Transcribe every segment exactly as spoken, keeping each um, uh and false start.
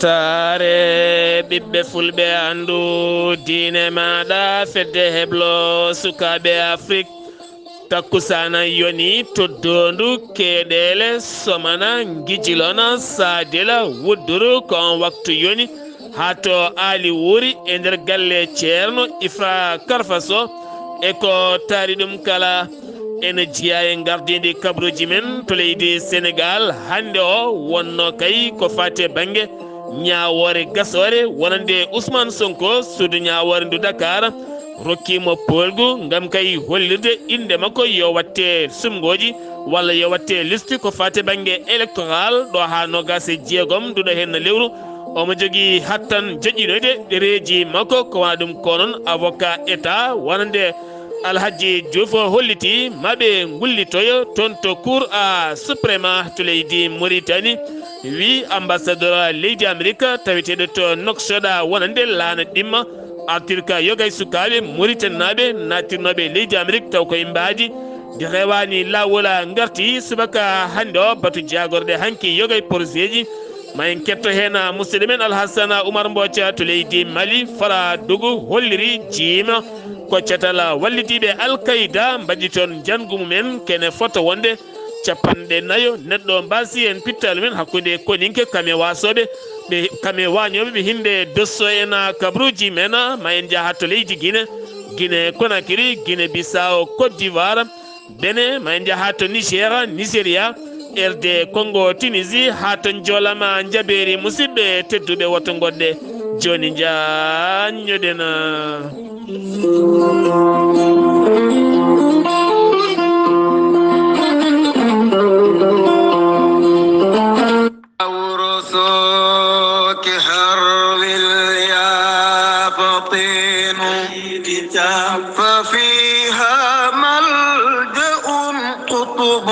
Taare ɓiɓɓe fulɓe, anndu diine maaɗa, fedde heblo sukaaɓe Afrik. Takkusaana yoni to doondu keeɗeele, somana, ngijilona, saadila, wudduru, ko on waktu yoni. Haa to aali wuuri e nder galle Ceerno Ifra Karfaso e ko taari ɗum kala. Ene jeyaa e ngardiindi kabruuji men to leydi Senegaal. Hannde o wonno kay ko faati e bannge ñaawoore gasoore wonande Ousmane Sonko, suudu ñaawoore ndu Dakar rokkiimo poolgu ngam kay hollirde innde makko yo watte sumngooji walla yo watte liste ko faati e bannge électoral ɗo haa noogaas e jeegom nduɗo heen lewru. Omo jogii hattan joƴƴinoyde ɗereeji makko, ko wona ɗum ko noon avocat État wonande Alhaji Diouf holliti maɓe ngullitoyo toon to Cour à Suprême to leydi Mauritanie. Wi ambassadeur leydi Amérique taweteeɗo to Nouakchott wonande laana ɗimma artirka yogay sukaaɓe Mauritanie naaɓe nattirnooɓe leydi Amérique taw koye mbaadi nde rewaani laawol ngarti subaka hannde o batu jaagorɗe hanki yogay porosieji. Ma en ketto heen musidɗo men Alhassana Oumar Mboca to leydi Mali, Fara Dugu holliri jiima ko catal wallitiiɓe Al Qaida mbaɗi toon njanngu mumen kene fota wonde capanɗe nayo neɗɗo mbaasi heen pittal men hakkunde koninke kame wasooɓe ɓe kame wañooɓe ɓe hinde dosso en kabruuji men. Ma en njaha to leydi Guinée, Guinée Conakry, Guinée Bissau, Côte d'Ivoire, Bénin, ma en njaha to Niger, Nigeria, R D Congo, Tunisie, haa to Njolama, Njabeeri. Musidɓe tedduɓe, woto ngonɗe jooni njaññoɗen. Wursuki harwil ya fatin, ففيها ملجأ قطب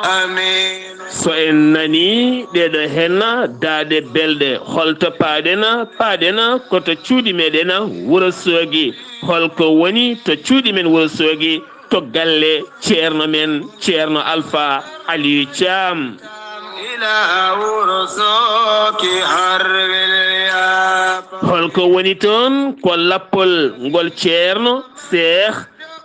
أمين. So en nani ɗeɗo henna daaɗe belɗe, holto paaɗena? Paaɗena ko to cuuɗi meɗen Wuro Soogi. Holko woni to cuuɗi men Wuro Soogi? To galle ceerno men, Ceerno Alfa Aliyu Caam. Ila Wuro Soogi harwil ya. Holko woni toon? Ko lappol ngol ceerno Seex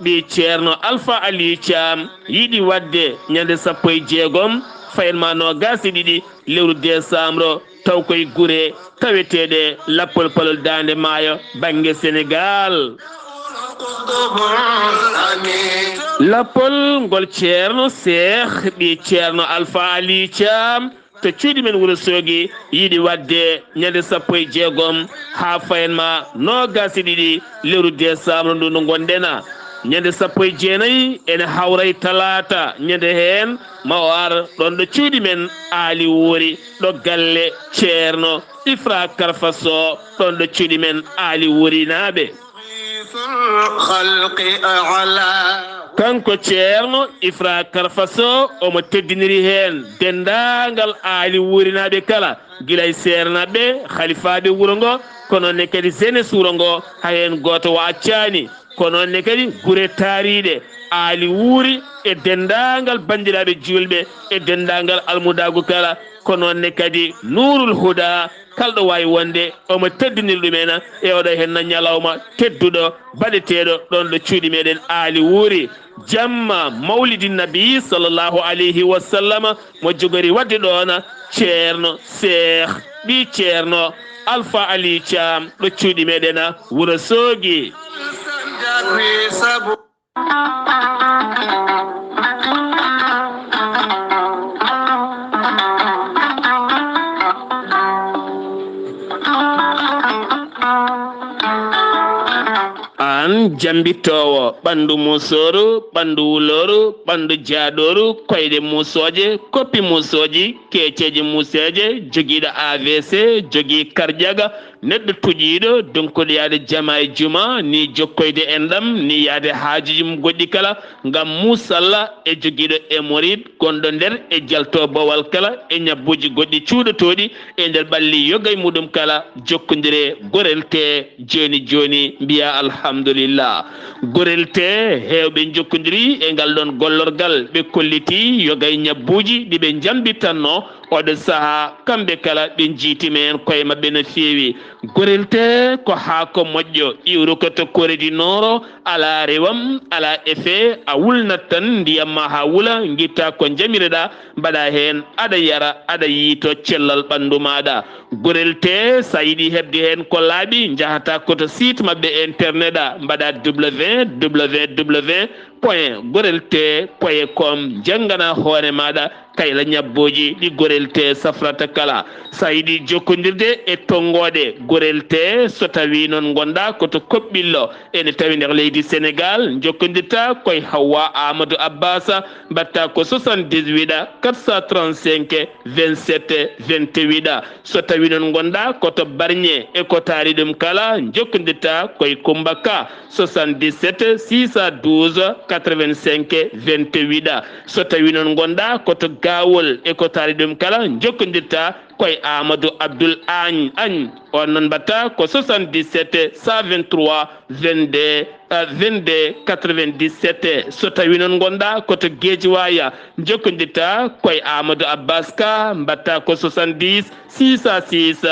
ɓii ceerno Alfa Aliyu Caam yiɗi waɗde ñande sappo e jeegom, fayin ma noogaas e ɗiɗi lewru desamro, taw koye gure taweteeɗe lappol palol Daande Maayo bannge Senegaal. Lappol ngol ceerno Seex ɓii ceerno Alfa Aliyu Caam to cuuɗi men Wuro Soogi yiɗi waɗde ñande sappo e jeegom haa fayin ma noogaas e ɗiɗi lewru desamro ndu ndu ngonɗen. Ñande sappo e jeenayi ene hawra e talaata, ñande heen ma o ar ɗoon ɗo cuuɗi men Aali Wuuri, ɗo galle ceerno Ifra Karfa Soh, ɗoon ɗo cuuɗi men Aali Wuurinaaɓe. Kanko ceerno Ifra Karfa Soh omo teddiniri heen denndaangal Aali Wuurinaaɓe kala, gila e seernaaɓe, halifaaɓe wuro ngo, ko noon ne kadi jeunesse wuro ngo, hay heen gooto o accaani. Ko noon ne kadi gure taariiɗe, Aali Wuuri e denndaangal banndiraaɓe juulɓe e denndaangal almudaagu kala, ko noon ne kadi Nuurul Huda, kala ɗo waawi wonde, omo teddiniri ɗum en e oɗo henna ñalawma tedduɗo, baɗeteeɗo ɗoon ɗo cuuɗi meɗen Aali Wuuri. Jamma Mawlidi Nabi sallallahu alayhi wa sallam mo jogori waɗde ɗoon ceerno Seex ɓii ceerno Alfa Aliyu Caam ɗo cuuɗi meɗen Wuro Soogi. Aan jambittoowo ɓanndu muusooru, ɓanndu wulooru, ɓanndu jaaɗooru, koyɗe muusooje, koppi muusooji, keeceeje muuseeje, jogiiɗo A V C, jogii karjaga, Neɗɗo tuƴiiɗo donkuɗo yaade jama e juma, ni jokkoyde enɗam, ni yaade haajuji mum goɗɗi kala, ngam muusalla e jogiiɗo e morit gonɗo nder e jalto bowal kala e ñabbuuji goɗɗi cuuɗotooɗi e nder ɓalli yoga e muɗum kala, jokkondire gorel te jooni jooni, mbiya alhamdulillah. Gorel te heewɓe njokkondiri e ngal ɗon gollorgal, ɓe kolliti yoga e ñabbuuji ɗi ɓe njambitanno oɗo saha, kamɓe kala ɓe njiitima heen koye maɓɓe no feewi. Gorel te ko haako moƴƴo, iwruko to Corée du Nord, ala rewam, ala effet, a wulnat tan ndiyam ma haa wula, ngitta ko njamireɗa, mbaɗa heen, aɗa yara, aɗa yiito cellal ɓanndu maaɗa. Gorel te, so a yiɗi heɓde heen ko laaɓi, njahata ko to site maɓɓe internet a, mbaɗa www point gorel te point com, njanngana hoore maaɗa kayla ñabbooji ɗi gorel te safrata kala. So a yiɗi jokkondirde e tonngooɗe gorel te, so tawii noon ngonɗa ko to Koɓɓillo, ene tawi nder leydi Senegaal, njokkondirta koye Hawwa Amadou Abbas, mbaɗta ko soixante-dix-huit quatre cent trente-cinq vingt-sept vingt-huit. So tawii noon ngonɗa ko to Barñe e ko taari ɗum kala, njokkondirta koye Kummba Ka, soixante-dix-sept six cent douze quatre-vingt-cinq vingt-huit. So tawii noon ngonɗa ko to Gaawol e ko taari ɗum kala, njokkondirta koye Amadou Abdoul Agne. Agne, on noon mbaɗta ko soixante-dix-sept cent vingt-trois vingt-deux, euh, vingt-deux quatre-vingt-dix-sept. So tawii noon ngonɗa ko to Guédiawaye, njokkondirta koye Amadou Abbas Ka, mbaɗta ko soixante-dix six cent six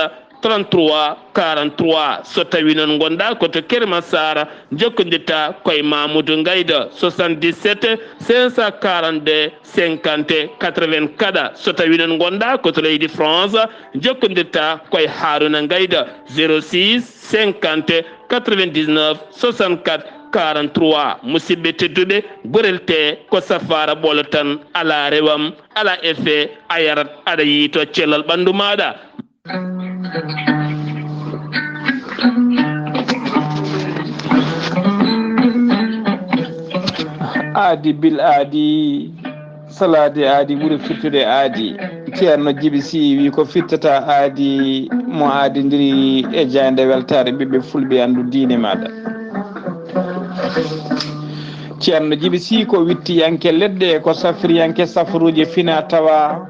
trente-trois quarante-trois. So tawii noon ngonɗa ko to Keur Massar, njokkondirta koye Mamoudou Ngayda, soixante-dix-sept cinq cent quarante-deux cinquante quatre-vingt-quatre. So tawii noon ngonɗa ko to leydi France, njokkondirta koye Harouna Ngayda, zéro six cinquante quatre-vingt-dix-neuf soixante-quatre quarante-trois. Musidɓe tedduɓe, gorel te ko safaara ɓolo tan, ala rewam, ala effet, a yarat, aɗa yiito cellal ɓanndu maaɗa. Aadi bil aadi, salaade aadi ɓuri firtude aadi. Ceerno Jibi Sy wi ko firtata aadi mo aadindiri e jaaynde weltaare ɓiɓɓe fulɓe, anndu diine maaɗa. Ceerno Jibi Sy ko wittiyanke leɗɗe, ko safriyanke safruuji fina tawa.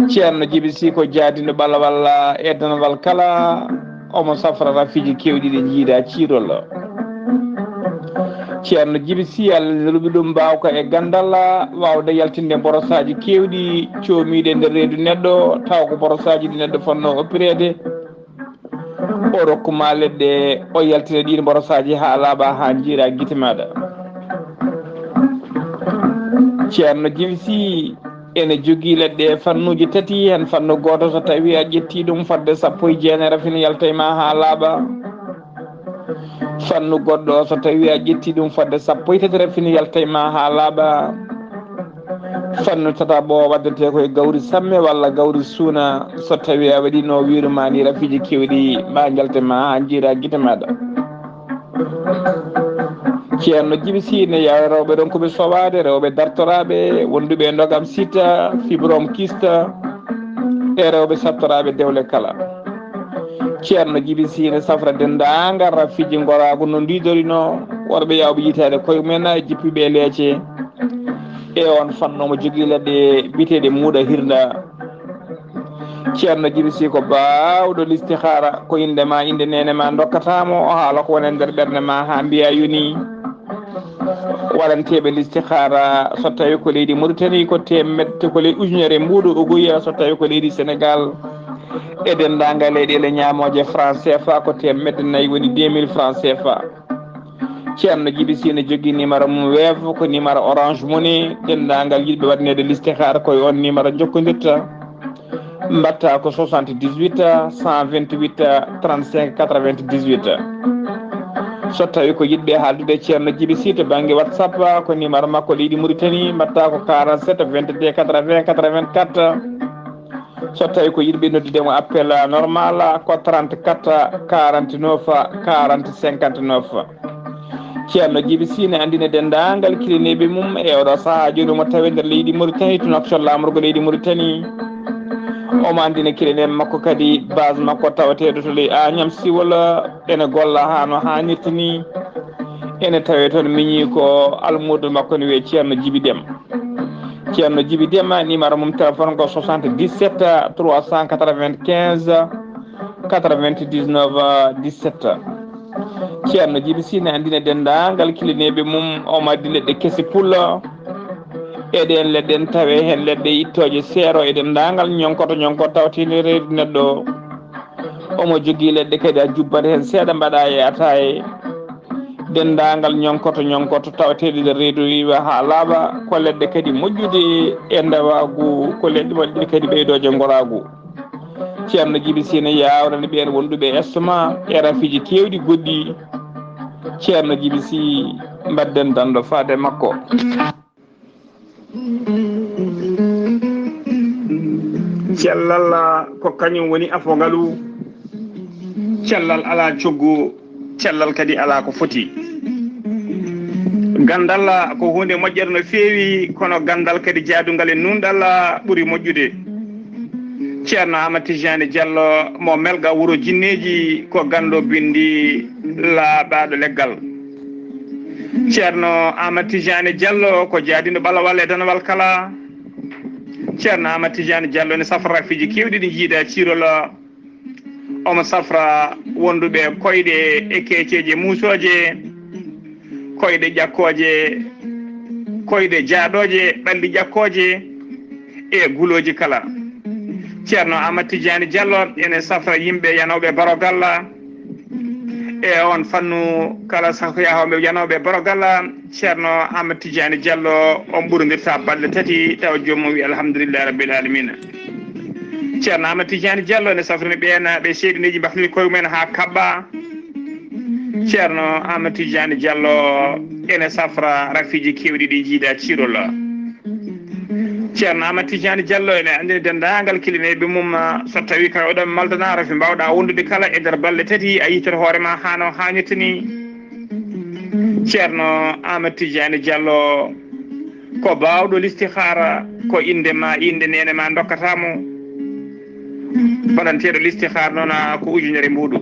Ceerno Jibi Sy ko jaadino ɓalawal e danawal kala, omo safra rafiiji keewɗi ɗi jiida ciirol. Ceerno Jibi Sy, Allah nelɓi ɗum mbaawka e ganndal, waawde yaltinde borosaaji keewɗi coomiiɗi e nder reedu neɗɗo, tawa ko borosaaji ɗi neɗɗo fotnoo oppireede. O rokku ma leɗɗe, o yaltina ɗiin borosaaji haa laaɓa, haa njiira gite maaɗa. Ceerno Jibi Sy ene jogii leɗɗe fannuuji tati, heen fannu gooto, so tawii a ƴettii ɗum, fodde sappo e jeenayi rafin yalta e ma haa laaɓa. Fannu goɗɗo, so tawii a ƴettii ɗum, fodde sappo e tati rafin yalta e ma haa laaɓa. Fannu tataɓo waɗetee ko e gawri samme walla gawri suuna, so tawii a waɗiino wiiru ma ni rafiiji keewɗi, ma njalte ma haa njiira gite maaɗa. Ceerno Jibi Sy ne yawa rewɓe ronkuɓe sowaade, rewɓe dartoraaɓe, wonduɓe e ndogam sita, fibrome kyste, e rewɓe sattoraaɓe dewle kala. Ceerno Jibi Sy ne safra denndaangal rafiiji ngoraagu no ndiidorinoo, worɓe yaawɓe yitaade koye mumen e jippiiɓe e leece. E on fannu omo jogii leɗɗe biyeteeɗe muuɗa hirnda. Ceerno Jibi Sy ko baawɗo listihaara, ko innde ma, innde neene ma ndokkata mo, o haala ko woni e nder ɓernde ma haa mbiya yoni. Waɗanteeɓe listihaara, so tawii ko leydi Mauritanie, ko teemedde, ko ley ujunere mbuuɗo uguya, so tawii ko leydi Senegaal, e denndaangal leyɗeele ñaamooje franc C F A, ko teemedde nayi, woni deux mille franc C F A. Ceerno Jibi Sy ne jogii numéro mum Wave, ko numéro Orange Money. Denndaangal yiɗɓe waɗaneede listihaara, ko e on numéro njokkondirta. Mbaɗta ko soixante-dix-huit cent vingt-huit trente-cinq quatre-vingt-dix-huit. So tawii ko yiɗɓe haaldude e Ceerno Jibi Sy to bannge WhatsApp, ko numéro makko leydi Mauritanie, mbaɗta ko quarante-sept vingt-deux quatre-vingts quatre-vingt-quatre. So tawii ko yiɗɓe noddude mo appel normal, ko trente-quatre quarante-neuf quarante cinquante-neuf. Ceerno Jibi Sy ne anndina denndaangal kiliniiɓe mum e oɗo sahaa jooni, omo tawi nder leydi Mauritanie, to Nouakchott, laamorgo leydi Mauritanie. Omo anndina kilinee makko kadi base makko tawateeɗo to ley Agnam Siwol, ene golla haa no haanirta ni. Ene tawee toon miñi ko almuudo makko ne wiyee Ceerno Jibi Dem. Ceerno Jibi Dem, numéro mum téléphone ko soixante-dix-sept trois cent quatre-vingt-quinze quatre-vingt-dix-neuf dix-sept. Ceerno Jibi Sy ne anndina denndaangal kilineeɓe mum, omo addi leɗɗe kese pullo. E ɗeen leɗɗe en tawe heen leɗɗe ittooje seero e denndaangal ñonkoto ñonkoto tawateende reedu neɗɗo. Omo jogii leɗɗe kadi a jubbat heen seeɗa mbaɗa e ataye. Denndaangal ñonkoto ñonkoto tawateeɗe nder reedu iwa haa laaɓa, ko leɗɗe kadi moƴƴude e ndawaagu, ko leɗɗe moƴƴude kadi ɓeydooje ngoraagu. Ceerno Jibi Sy ne yaawrani ɓeen wonduɓe e estomac e rafiiji keewɗi goɗɗi. Ceerno Jibi Sy, mbadden danndo faade makko. Cellal ko kañum woni afo ngalu. Cellal alaa coggu, cellal kadi alaa ko foti. Ganndal ko huunde moƴƴere no feewi, kono ganndal kadi jaadungal e nuunɗal ɓuri moƴƴude. Ceerno Aamadu Tijaani Jallo mo Melga wuro jinneeji ko ganndo binndi laaɓaaɗo leggal. Ceerno Aamadu Tijaani Jallo ko jaadiiɗo ɓalawal e danawal kala. Ceerno Aamadu Tijaani Jallo ne safra rafiiji keewɗi ɗi jiida ciirol. Omo safra wonduɓe koyɗe e keeceeje muusooje, koyɗe ƴakkooje, koyɗe jaaɗooje, ɓalli ƴakkooje e gulooji kala. Ceerno Aamadu Tijaani Jallo ene safra yimɓe yanooɓe barogalla. E oon fannu kala sahaa ko yahooɓe yanooɓe barogalla, Ceerno Aamadu Tijaani Jallo, on ɓurondirta balɗe tati, tawa joomum wi alhamdulillahi rabbil alamina. Ceerno Aamadu Tijaani Jallo ene safrini ɓeen ɓe seyɗineeji mbahlini koye mumen haa kaɓɓa. Ceerno Aamadu Tijaani Jallo ene safra rafiiji keewɗi ɗi jiida ciirol. Ceerno Aamadu Tijaani Jallo ene anndini denndaangal kilineeɓe mum, so tawii kala oɗon maldana rafi mbaawɗa wondude kala e nder balɗe tati, a yiytat hoore ma haa no haanirta ni. Ceerno Aamadu Tijaani Jallo ko baawɗo listihaara, ko innde ma, innde neene ma ndokkata mo. Baɗanteeɗo listihaara noon ko ujunere mbuuɗu.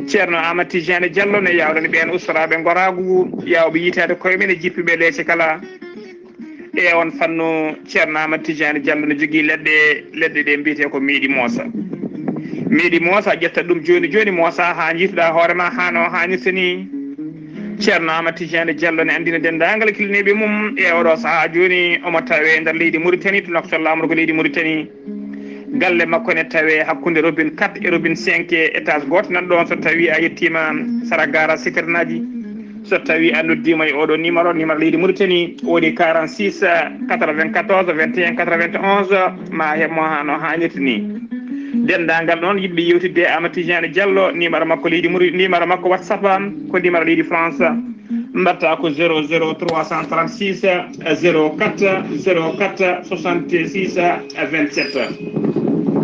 Ceerno Aamadu Tijaani Jallo ne yaawrani ɓeen ustoraaɓe ngoraagu, yaawɓe yiytaade koye men e jippiiɓe leece kala. E oon fannu, Ceerno Aamadu Tijaani Jallo ne jogii leɗɗe, leɗɗe ɗe mbiyetee ko meeɗi moosa. Meeɗi moosa, ƴetta ɗum jooni jooni, moosa haa njiituɗaa hoore ma haa no haanirta ni. Ceerno Aamadu Tijaani Jallo ne anndina denndaangal kilineeɓe mum e oɗo sahaa jooni, omo tawee nder leydi Muritani, to noktal laamorgo leydi Muritani. Galle makko ne tawee hakkunde robine quatre e robine cinq, étage gooto nan ɗoon. So tawii a yettiima Sara Gaara Siternaaji, so tawii a noddiima e oɗo numéro, numéro leydi Muritani, woni quarante-six quatre-vingt-quatorze vingt et un quatre-vingt-onze, ma heɓ mo haa no haanirta ni. Denndaangal noon yiɗɓe yeewtidde e Aamadu Tijaani Jallo, numéro makko leydi Muri-, numéro makko WhatsApp ko numéro leydi France. Mbaɗta ko zéro zéro trois cent trente-six zéro quatre zéro quatre soixante-six vingt-sept.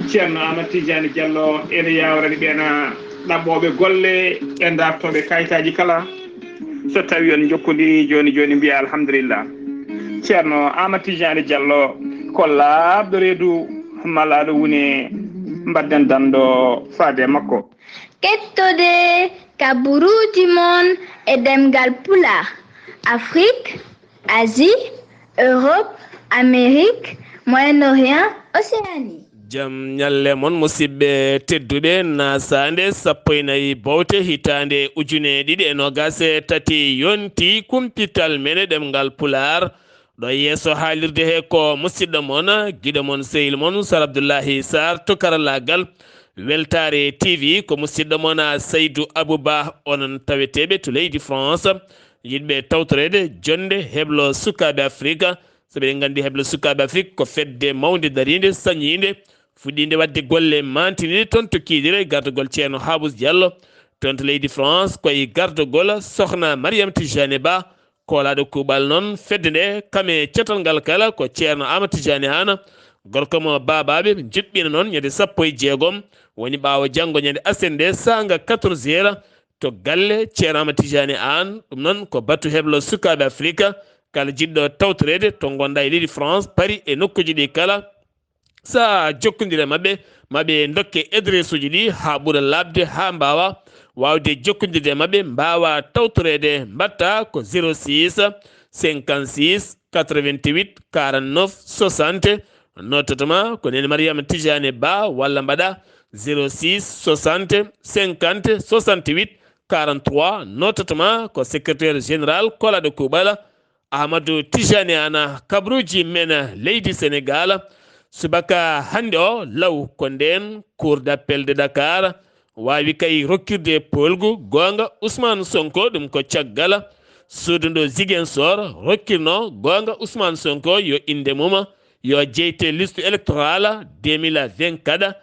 Ceerno Aamadu Tijaani Jallo ene yaawrani ɓeen ɗaɓɓooɓe golle e dartooɓe kayitaaji kala. So tawii on njokkondirii jooni jooni, mbiya alhamdulillah. Ceerno Aamadu Tijaani Jallo ko laaɓɗo reedu, malaaɗo wune, mbaɗden danndo faade e makko. Kettode kaburuuji mon e ɗemngal Pulaar, Afrique, Asie, Europe, Amérique, Moyen-Orient, Océanie. Jam ñalle mon, musidɓe tedduɓe, nasaande sappo e nayi bowte hitaande ujune ɗiɗi e noogaas e tati yonti kumpital men e ɗemngal Pulaar. Ɗo yeeso haalirde he ko musidɗo mon, giɗo mon, sehil mon, Sar Abdullahi Sar to karallaagal. Weltaare T V ko musidɗo mon, Saydu Abuba, onon taweteeɓe to leydi France. Yiɗɓe tawtoreede jonnde heblo sukaaɓe Afrika, sabi eɗen nganndi heblo sukaaɓe Afrika ko fedde mawnde dariinde, sañiinde, fuɗɗiinde waɗde golle maantiniiɗe toon to Kiidira e gardagol Ceerno Habus Diallo, toon to leydi France ko e gardagol Sohna Mariam Tijani Ba, koolaaɗo kuuɓal noon fedde nde, kam e cetal ngal kala ko Ceerno Aamadu Tijani Aan, gorko mo baabaaɓe njuɓɓina noon ñande sappo e jeegom, woni ɓaawo janngo ñande aset nde saanga quatorze heures, to galle Ceerno Aamadu Tijani Aan. Ɗum noon ko batu heblo sukaaɓe Afrika, kala jiɗɗo tawtoreede to ngonɗaa e leydi France, Paris e nokkuuji ɗi kala. Sa jokkondire maɓɓe, maɓe dokke adresse uji ɗi haa ɓura laaɓde, haa mbaawa waawde jokkondirde e maɓɓe, mbaawa tawtoreede, mbaɗta ko zéro six cinquante-six quatre-vingt-huit quarante-neuf soixante, notatma ko Nene Mariama Tijani Ba, walla mbaɗa zéro six soixante cinquante soixante-huit quarante-trois, notatma ko secrétaire général Kolaɗo Kuuɓal, Amadou Tijani Ana. Kabruuji men leydi Senegaal, subaka hannde o law ko ndeen Cour d'appel de Dakar waawi kay rokkirde poolgu goonga Ousmane Sonko, ɗum ko caggal suudu ndu Ziguinchor rokkirno goonga Ousmane Sonko yo innde mum yo jeyte liste électorale deux mille vingt-quatre.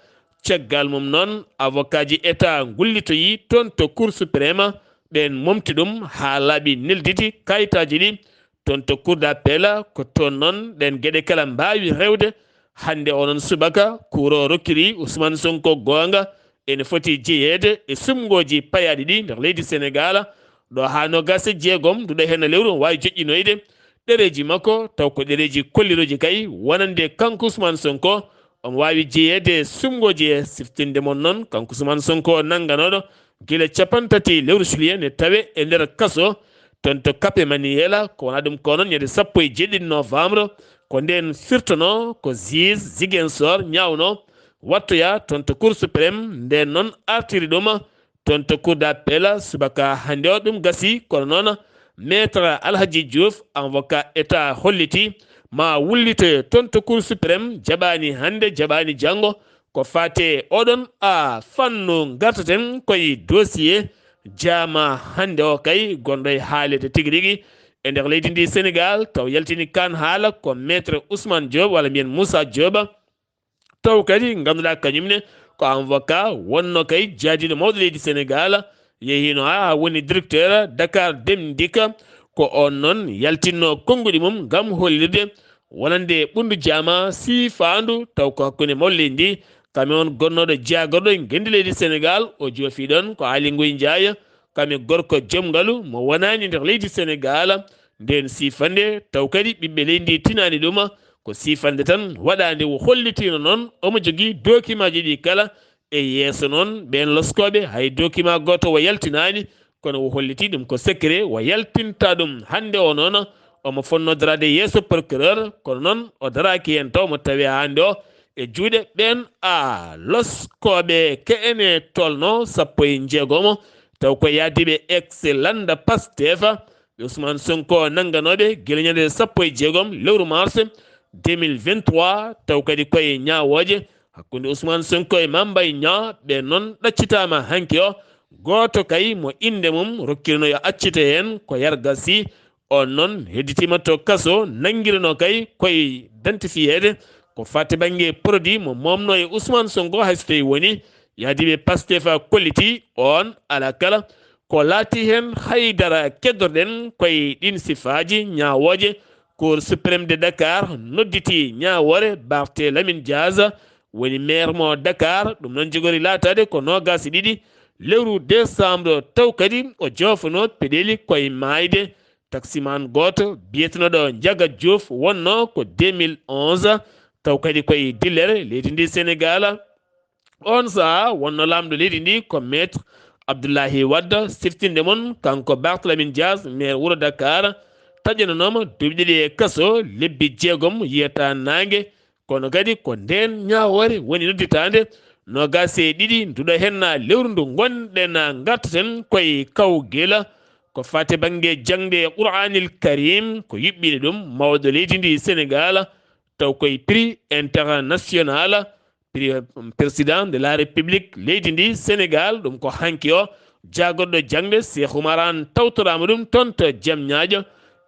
Caggal mum noon, avocat ji État ngullitoyi toon to Cour suprême, ɓeen momti ɗum haa laaɓi nelditi kayitaaji ɗi toon to Cour d'appel. Ko toon noon ɗeen geɗe kala mbaawi rewde. Hannde o noon subaka, Cour o rokkiri Ousmane Sonko goonga ene foti jeyeede e sumngooji payaaɗi ɗi nder leydi Senegaal. Ɗo haa noogaas e jeegom nduɗo heen lewru, o waawi joƴƴinoyde ɗereeji makko, taw ko ɗereeji kollirooji kay wonande kanko Ousmane Sonko, omo waawi jeyeede e sumngooji. E siftinde mon noon, kanko Ousmane Sonko nannganooɗo gila cappanɗe tati lewru juillet ne tawe e nder kaso toon to Kape Maniyela. Ko wonaa ɗum ko noon, ñande sappo e jeeɗiɗi novembre, ko ndeen firtono ko juge Ziguinchor ñaawno wattoya toon to Cour suprême, ndeen noon artiri ɗum toon to Cour d'appel subaka hannde o. Ɗum gasi, kono noon Maître Alhaji Diouf, avocat État, holliti ma wullitoye toon to Cour suprême, jaɓaani hannde, jaɓaani janngo. Ko faate oɗon a fannu, ngartaten koye dossier jaama hannde o kay, gonɗo e haaleede tigi rigi e nder leydi ndi Senegaal, taw yaltini kaan haala ko Maître Ousmane Diop, walla mbiyen Moussa Diop. Taw kadi ngannduɗaa kañum ne ko avocat, wonno kay jaadiiɗo mawɗo leydi Senegaal, yehiino haa woni directeur Dakar Dem Dikk. Ko oon noon yaltinno konnguɗi mum ngam hollirde wonande ɓunndu jaama siifaandu, taw ko hakkunde mawɗo leydi ndi, kam e oon gonnooɗo jaagorɗo e ngenndi leydi Senegaal. O joofi ɗoon ko Aly Ngouille Ndiaye, kam e gorko joom ngalu mo wonaani nder leydi Senegaal. Ndeen siifannde, taw kadi ɓiɓɓe leydi ndi tinaani ɗum, ko siifannde tan waɗaande. O hollitiino noon omo jogii dokimaaji ɗi kala. E yeeso noon, ɓeen loskooɓe, hay dokimaa gooto o yaltinaani, kono o holliti ɗum ko secret, o yaltinta ɗum. Hannde o noon, omo fotnoo daraade yeeso procureur, kono noon o daraaki heen, taw omo tawee hannde o e juuɗe ɓeen a loskooɓe. Ko ene tolnoo sappo e njeegomo, taw ko yaadiiɓe ex lannda Pastef, ɓe Ousmane Sonko nannganooɓe gila ñande sappo e jeegom lewru mars deux mille vingt-trois, taw kadi koye ñaawooje hakkunde Ousmane Sonko e Mame Mbaye Niang. Ɓe noon ɗaccitaama hanki o. Gooto kay mo innde mum rokkirno yo accite heen ko Yarga Sy. Oon noon hedditiima to kaso, nanngirno kay koye identifiyeede ko faati bannge produit mo moomno e Ousmane Sonko, hay so tawii woni yaadiiɓe Pastef a kolliti oon. Alaa kala ko laati heen haydara. Keddorɗen koye ɗiin sifaaji ñaawooje, Cour suprême de Dakar nodditi ñaawoore Barthe Lamine Diaz, woni maire mo Dakar. Ɗum noon jogori laataade ko noogaas e ɗiɗi lewru décembre, taw kadi o joofanoo peɗeeli koye maayde. Taksimaan gooto biyetenooɗo Njaga Diouf wonnoo ko deux mille onze, taw kadi koye dillere leydi ndi Senegaal. Oon sahaa wonnoo laamɗo leydi ndi ko Maître Abdoulaye Wade. Siftinde mon, kanko Barthélémy Dias, maire wuro Dakar, taƴananooma duuɓi ɗiɗi e kaso, lebbi jeegom yiyata naange. Kono kadi ko ndeen ñaawoore woni nodditaande noogaas e ɗiɗi nduɗo henna lewru ndu ngonɗen, ngartaten koye Kawgel. Ko faati bannge jaŋde Qur'aanil Kariim, ko yuɓɓiiɗe ɗum mawɗo leydi ndi Senegaal, taw koye prix international, prix, um, président de la République leydi ndi Senegaal. Ɗum ko hanki o jaagorɗo jaŋde Cheikh Oumar Anne tawtoraama ɗum toon to Diamniadio.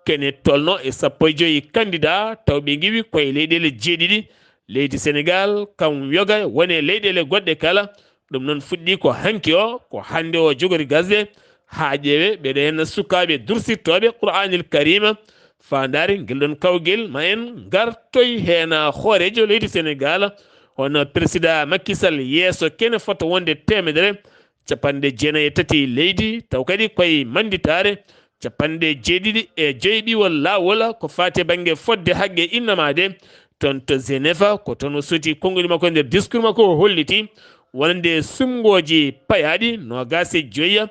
Ko ene tolno e sappo e joyi candidat, taw ɓe ngiwi koye leyɗeele jeeɗiɗi leydi Senegaal, kam yoga wone leyɗeele goɗɗe kala. Ɗum noon fuɗɗi ko hanki o, ko hannde o jogori gasde haa ƴeewe. Ɓeɗe henna sukaaɓe dursirtooɓe Qur'aanil Kariima. Faandaare ngel ɗon kawgel, ma en ngartoy heen hooreejo leydi Senegaal, hono président Macky Sall, yeeso kene fota wonde teemedere capanɗe jeenayi e tati leydi, taw kadi koye mannditaare capanɗe jeeɗiɗi e joyi ɗiwol laawol ko faati e bannge fodde haqqe innamaade. toon to Geneva, ko toon o suuti konnguli makko e nder discours makko, o holliti wonande sumngooji payaaɗi noogaas e joyi,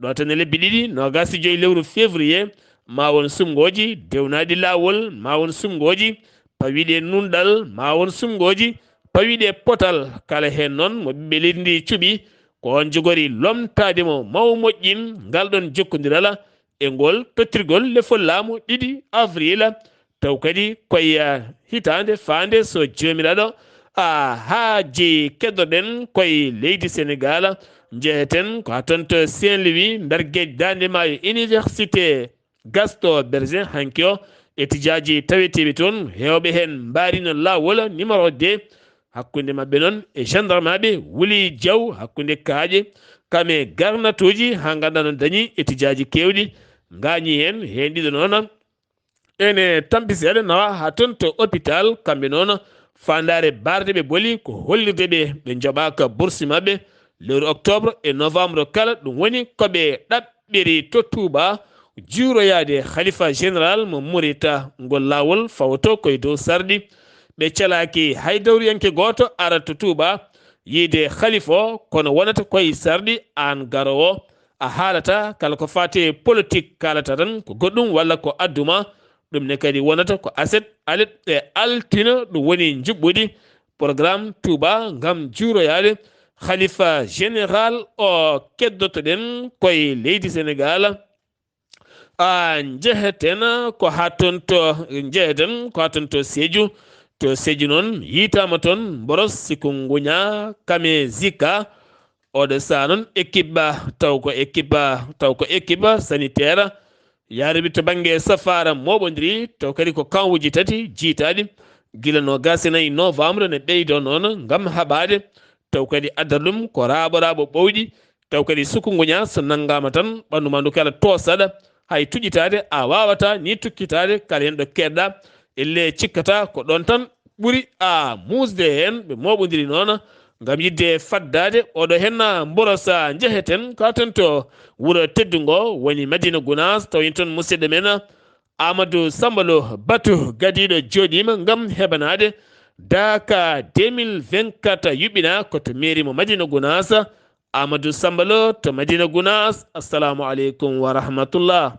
ɗo tan e lebbi ɗiɗi, noogaas e joyi lewru février, ma won sumngooji dewnaaɗi laawol, ma won sumngooji pawiiɗi e nunɗal, ma won sumngooji pawiiɗi e potal. Kala heen noon mo ɓiɓɓe leydi ndi cuɓi, ko oon jogori lomtaade mo, mawo moƴƴin ngal ɗoon jokkondiral e ngol tottirgol lefol laamu ɗiɗi avril, taw kadi koye hitaande faande so Joomiraaɗo a haaji. Keddoɗen koye leydi Senegaal, njeheten ko haa toon to Saint-Louis, nder geej daande maayo, université Gaston Berger. Hanki o, etijaaji taweteeɓe toon, heewɓe heen mbaarino laawol numéro deux, hakkunde maɓɓe noon e gendarmaaɓe wuli jaw, hakkunde kaaƴe, kam e garnatooji, haa ngannduɗaa noon dañi etijaaji keewɗi, ngaañi heen, heen ɗiɗo noon ene tampi seeɗa, nawa haa toon to hôpital. Kamɓe noon, faandaare barde ɓe boli ko hollirde ɓe, ɓe njoɓaaka bourse maɓɓe lewru octobre e novembre kala. Ɗum woni ko ɓe ɗaɓɓiri to Touba, juuroyaade Khalifa général mo Mouride. Ngol laawol fawto koye dow sarɗi. Ɓe calaaki hay dawriyanke gooto ara to Touba yiide Khalifa o, kono wonata koye sarɗi aan garoowo. A haalata kala ko faati e politique, kaalata tan ko goɗɗum walla ko adduma. Ɗum ne kadi wonata ko aset, alet e altine, ɗum woni njuɓɓudi programme Touba ngam juuroyaade Khalifa général o. Keddotoɗen koye leydi Senegaal. A njeheten ko haa toon to, njeheten ko haa toon to Sédhiou. To Sédhiou noon, yiytaama toon mboros, chikungunya, kame, Zika. Oɗo sahaa noon, équipe, taw ko équipe, taw ko équipe sanitaire, yaruɓe to bannge safaara mooɓondiri, taw kadi ko campuuji tati jiytaaɗi, gila noogaas e nayi novembre ne ɓeydoo noon ngam haɓaade, taw kadi addata ɗum ko raaɓo-raaɓo ɓowɗi, taw kadi chikungunya so nanngaama tan, ɓanndu maa ndu kala toosaɗa, hay tuƴƴitaade a waawataa, ni tukkitaade kala heen ɗo keedɗa, ellee cikkata ko ɗoon tan ɓuri a muusde heen. Ɓe mooɓondiri noon ngam yiɗde faddaade oɗo heen mboros. Njeheten ko haa toon to wuro teddungo woni Madina Gunaas, taw en toon musidɗo men Amadou Samba Lo Batu Gadiiɗo jooɗiima ngam heɓanaade Daaka deux mille vingt-quatre yuɓɓinaa ko to mairie mo Madina Gunaas. Amadou Samba Lo to Madina Gunaas, assalamu aleykum wa rahmatullah.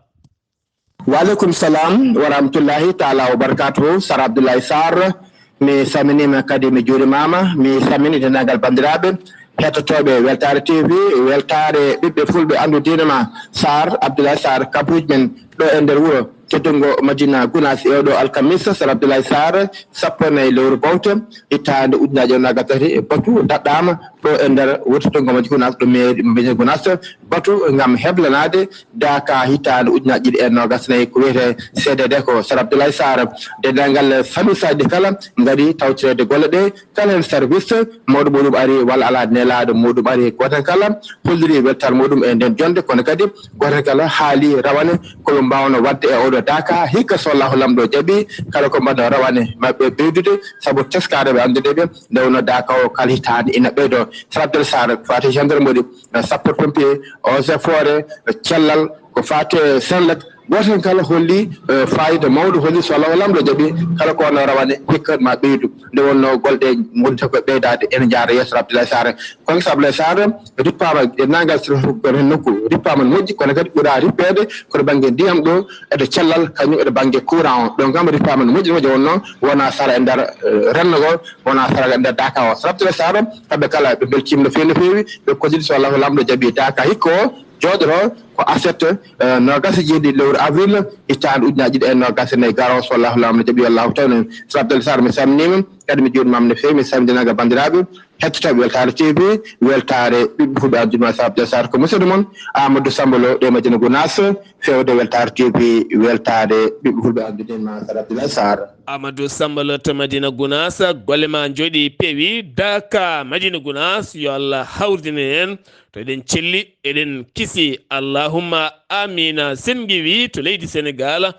Wa aleykum salam wa rahmatullahi taala wa barakatuhu. Sar Abdoulaye Sarr, mi salminiima kadi mi juurimaama. Mi salmini denndaangal banndiraaɓe heɗotooɓe Weltaare T V, Weltaare ɓiɓɓe fulɓe anndu diine ma. Sar Abdoulaye Sarr, kabuuji men ɗo e nder wuro teddungo Madina Gunaas e oɗo alkamisa. Sar Abdoulaye Sarr, sappo e nayi lewru bawte, hitaande ujunaaji e noogaas tati, batu daɗɗaama ɗo e nder wuro teddungo Madina Gunaas, ɗo mairie Madina Gunaas, batu ngam heblanaade Daaka hitaande ujunaaji ɗiɗi e noogaas nayi, ko wiyetee C D D ko. Sar Abdoulaye Sarr, denndaangal service aji ɗi kala ngari tawtoreede golle ɗe, kala heen service mawɗo muɗum ari walla alaa nelaaɗo muɗum ari, gooto heen kala holliri weltaare muɗum e nden jonnde, kono kadi gooto heen kala haali rawane ko ɓe mbaawno waɗde e oɗo Daaka. Hikka so Allahu Laamɗo jaɓi, kala ko mbaɗno rawane maɓɓe ɓeydude, sabu teskaare ɓe anndude ɓe, nde wonno Daaka o kala hitaande ina ɓeydoo. Sar Abdoulaye Sarr, ko faati gendarmerie, sapeurs pompiers, eaux et forêts, cellal, ko faati e Senelec, gooto heen kala holli, eh, faayiida mawɗo, holli so Allahu Laamɗo jaɓi, kala ko wonno rawane hikka ma ɓeydu. Nde wonno golle ɗe ngonta ko ɓeydaade, ene njaara yeeso. Sar Abdoulaye Sarr, kono Sar Abdoulaye Sarr rippaama e denndaangal sirfo heen nokku, rippaama no moƴƴi, kono kadi ɓuraa rippeede ko to bannge ndiyam ɗo, e to cellal, kañum e to bannge courant o. Ɗon kam rippaama no moƴƴi, no moƴƴi, wonno wona sara e nder, eh, renndo ngo, wona sara e nder Daaka o. Sar Abdoulaye Sarr, kamɓe kala ɓe mbeltiima no feewi, no feewi, ɓe kolliti so Allahu Laamɗo jaɓi Daaka hikka o jooɗoro ko aset, eh, noogaas e jeeɗiɗi lewru avril, hitaande ujunaaji ɗiɗi e noogaas e nayi garoowo, so Allahu Laamɗo jaɓi, Allahu tawno en. Sar Abdoulaye Sarr, mi salminiima, kadi mi juurimaama no feewi, mi salmini denndaangal banndiraaɓe heɗotooɓe Weltaare T V, Weltaare ɓiɓɓe fulɓe, addude ma Sar Abdoulaye Sarr, ko musidɗo mon Amadou Samba Lo ɗo e Madina Gunaas, feewde Weltaare T V, Weltaare ɓiɓɓe fulɓe, addude ma Sar Abdoulaye Sarr. Amadou Samba Lo to Madina Gunaas, golle ma njooɗi peewi, Daaka Madina Gunaas, yo Allah hawridin en, to eɗen celli, eɗen kisi, allahumma amina. Sen ngiwi to leydi Senegaal,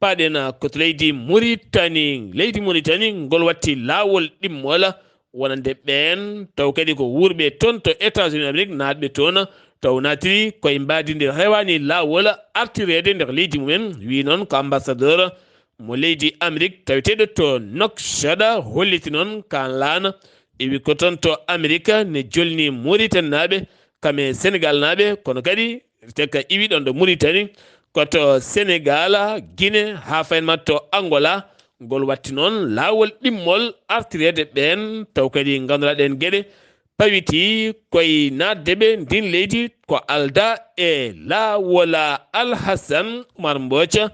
paɗen ko to leydi Muritani. Leydi Muritani, ngol watti laawol ɗimmol wonande ɓeen, taw kadi ko wuurɓe toon to États-Unis Amérique, naatɓe toon, taw naatiri koye mbaadi ndi rewaani laawol artireede nder leydi mumen, wi noon ko ambassadeur mo leydi Amérique taweteeɗo to Nouakchott holliti noon kaan laana iwi ko toon to Amérique ne jolni Mauritanie naaɓe kam e Sénégal naaɓe, kono kadi te ka iwi ɗoon ɗo Mauritanie ko to Sénégal, Guinée haa fayin ma to Angola. Ngol watti noon laawol ɗimmol artireede ɓeen taw kadi ngannduɗaa ɗeen geɗe pawiti koye naatde ɓe ndin leydi ko alda e laawol. Alhasan Umar Mbooca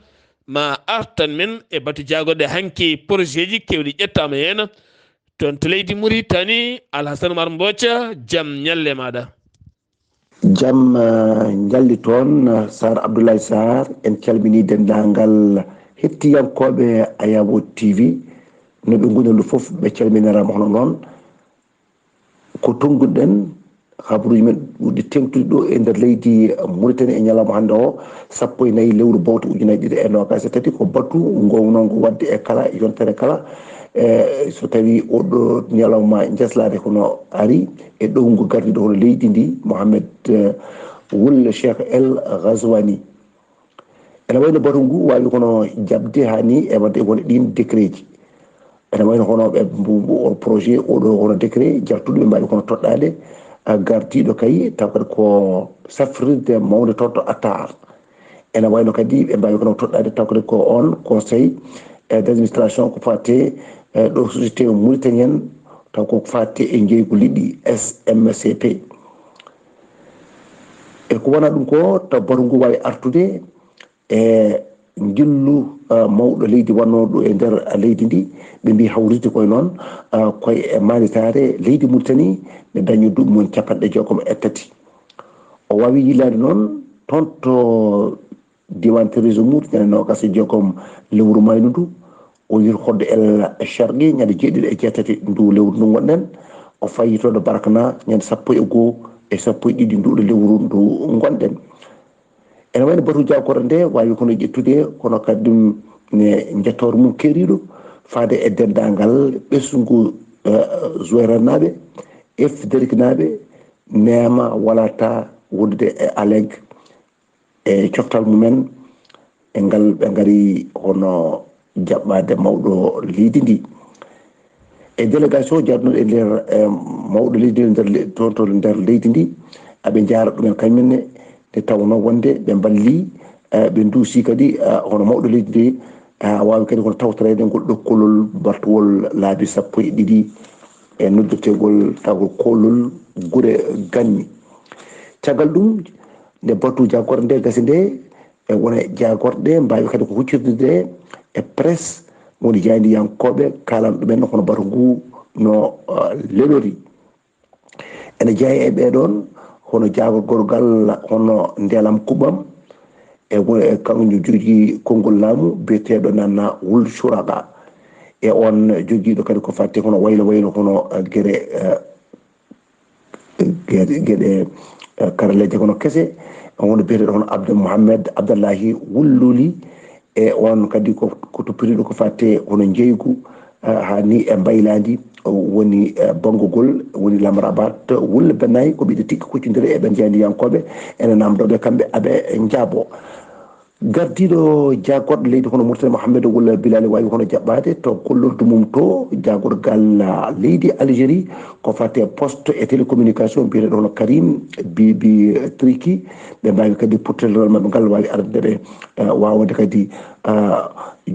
ma artan men e batu jaagorɗe hanki projet ji kewɗi ƴettaama heen toon to leydi Mauritanie. Alhasan Umar Mbooca, jam ñalle maaɗa. Jam ñalli toon Sar Abdoulaye Sar, en calmini denndaangal hettiyankooɓe Ayabo T V. No ɓe ngoni ɗo fof ɓe calminiraama hono noon. Ko tonnguɗen habaruuji men ɓurɗi teeŋtude ɗo e nder leydi Mauritanie e ñalawma hannde o, sappo e nayi lewru bowte ujunaaji ɗiɗi e noogaas e tati, ko batu ngownongo waɗde e kala yontere kala. E so tawii oɗo ñalawma njaslaade kono ari e ɗowngu gardiiɗo hono leydi ndi, Mohamed Wul Cheikh El Ghazouani. Ene wayno batu ngu waawi kono jaɓde haa ni e waɗde won e ɗiin décret ji. Ene wayno hono ɓe mbu- mbu- o projet oɗo hono décret jartuɗo ɓe mbaawi kono toɗɗaade gardiiɗo kay taw kadi ko safrirde mawnde toon to Attaar. Ene wayno kadi ɓe mbaawi kono toɗɗaade taw kadi ko on conseil d'administration ko faate ɗo société mauritanien taw ko faate e njeeygu liɗɗi S M C P. E ko wona ɗum ko taw batu ngu waawi artude e njillu mawɗo leydi wonnooɗo e nder leydi ndi, ɓe mbi hawriti koye noon koye e maanitaare leydi Mauritanie, ɓe dañi duuɓi mum capanɗe jeegom e tati. O waawi yillaade noon toon to diiwaan Tirezumour ñande noogaas e jeegom lewru maydu ndu, o yii Hood El Sharqi ñande jeeɗiɗi e jeetati ndu lewru ndu ngonɗen, o fayi toon to Barakna ñande sappo e goo e sappo e ɗiɗi nduɗo lewru ndu ngonɗen. Ene wayno batu jaagorɗe nde waawi kono ƴettude kono kadi ɗum ne njettoor mum keeriiɗo faade e denndaangal ɓesngu Zuweranaaɓe, Efderik naaɓe, neema walata wondude e Aleg e coftal mumen e ngal ɓe ngari hono jaɓɓaade mawɗo leydi ndi. E délégation jaadunoɗo e nder mawɗo leydi ndi nder toon to nder leydi ndi, aɓe njaara ɗumen kañumenne nde tawnoo wonde ɓe mballii, ɓe nduusii kadi hono mawɗo leydi ndi, haa waawi kadi kono tawtoreede ngol ɗokkolol bartowol laabi sappo e ɗiɗi e noddeteegol taw ko koolol gure ganni. Caggal ɗum, nde batu jaagorɗe nde gasi nde, e wona jaagorɗe mbaawi kadi ko huccirde e presse woni jaayndiyankooɓe kaalan ɗumen hono batu ngu no lelori. Ene jeyaa e ɓee ɗoon hono jaagorgal hono Ndeelam Kuɓam e kanko jogii konngol laamu biyeteeɗo Nana Wul Shuraqa. E oon jogiiɗo kadi ko faati hono waylo waylo hono gere geɗe karalleeje kono kese, wonɗo biyeteeɗo hono Abdel Mohamed Abdallahi Wulluli. E oon kadi ko ko toppitiiɗo ko faati hono njeeygu haa ni e mbaylaandi woni banngugol woni Lamrabat Wulle Bennaay, ko ɓiɗɗo tikki kuccondire e ɓen jaayndiyankooɓe ene naamndoo ɓe kamɓe aɓe njaaboo. Gardiiɗo jaagorɗe leydi hono Murtala Mohamed Wul Bilali waawi hono jaɓɓaade to gollordu mum to jaagorgal leydi Algérie ko faati e poste e télécommunication biyeteeɗo hono Karim Bibi Triki. Ɓe mbaawi kadi pottiral maɓɓe ngal waawi arde ɓe waawde kadi